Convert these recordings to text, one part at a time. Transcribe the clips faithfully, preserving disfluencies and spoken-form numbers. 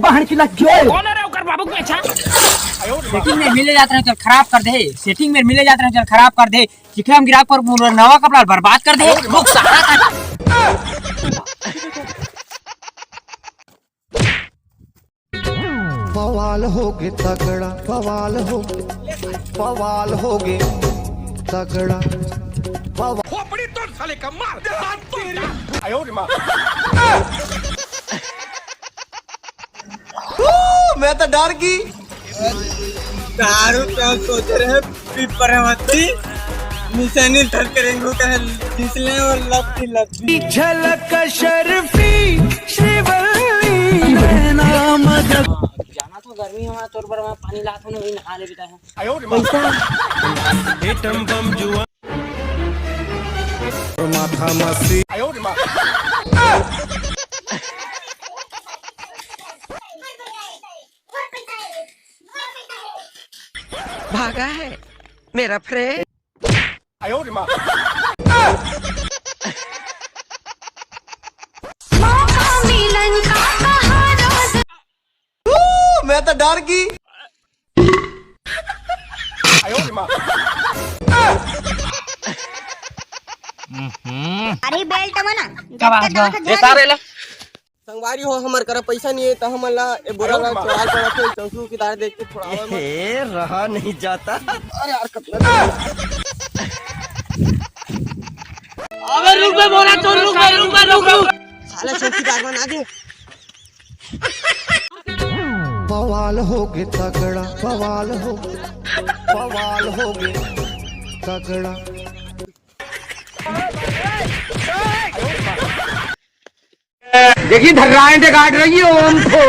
पहन के लग गए। कौन है रे ओकर बाबू के अच्छा? सेटिंग में मिले जात रहे, चल खराब कर दे। सेटिंग में मिले जात रहे, चल खराब कर दे। चिखला में गिरा पर पूरा नवा कपड़ा बर्बाद कर दे। लोग सहारा था। बवाल होगे तगड़ा, बवाल होगे, बवाल होगे तगड़ा, बवाल। खोपड़ी तोड़ साले का, मार। मैं तो डर गई। दारू क्या सोच रहे, पीपरवती निशानी धर के रेंगू का है, फिसले और लपटी लपटी। झलक शर्फी श्रीवल्ली नैना मदद। जाना तो गर्मी हमारा तोर पर, मैं पानी लात हूँ ना, वही नहा ले बेटा है। पैसा। एटम बम जुआ। माथा मसी। भागा है मेरा फ्रेंड। मैं तो डर गई। अरे बेल्ट मना। क्या बात है? ये सारे ला। संगवारी हो, हमर करा पैसा नहीं है, त हमन ला ए बोरा ला चोराय पड़त हे, चौकी चौकीदार देख के छोड़ावा मत। ए, रहा नहीं जाता। अरे यार, कतना अबे रुक बे, बोरा चोर, रुक बे, रुक बे, रुक, रुक। साला चौकीदार मन आगे। बवाल होगे तगड़ा, बवाल होगे, बवाल होगे तगड़ा। देखिए, धर्राएं ते काट रही है ओम को।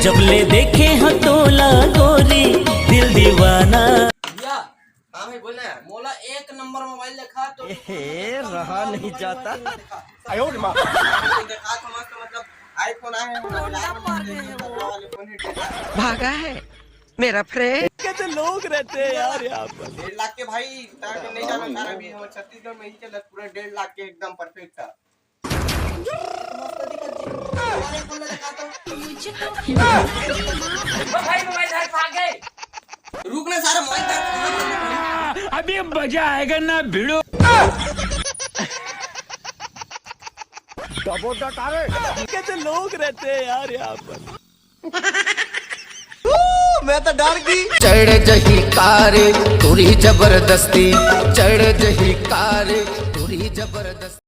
जब ले देखे हो तोला गोरी, दिल दीवाना। भैया, हाँ भाई, बोल ना यार। मोला एक नंबर मोबाइल देखा तो ए, रहा नहीं जाता। देखा तो मस्त, मतलब, iPhone आए हैं, भागा है मेरा फ्रेंड। कैसे लोग रहते हैं यार यहाँ पर। डेढ़ लाख के भाई, ताकि नहीं जाना सारा भी, हमारे छत्तीसगढ़ में ही चलत पूरा डेढ़ लाख के एकदम परफेक्ट था। भाई, मोबाइल धर, भाग गए। रुक ना सारा, मोबाइल धर। अभी मजा आएगा ना भिड़ो। डबो डटारे। कैसे लोग रहते हैं यार यहाँ पर। मैं तो डर गई। चढ़ जही कार, तोरी जबरदस्ती। चढ़ जही कार, तोरी जबरदस्ती।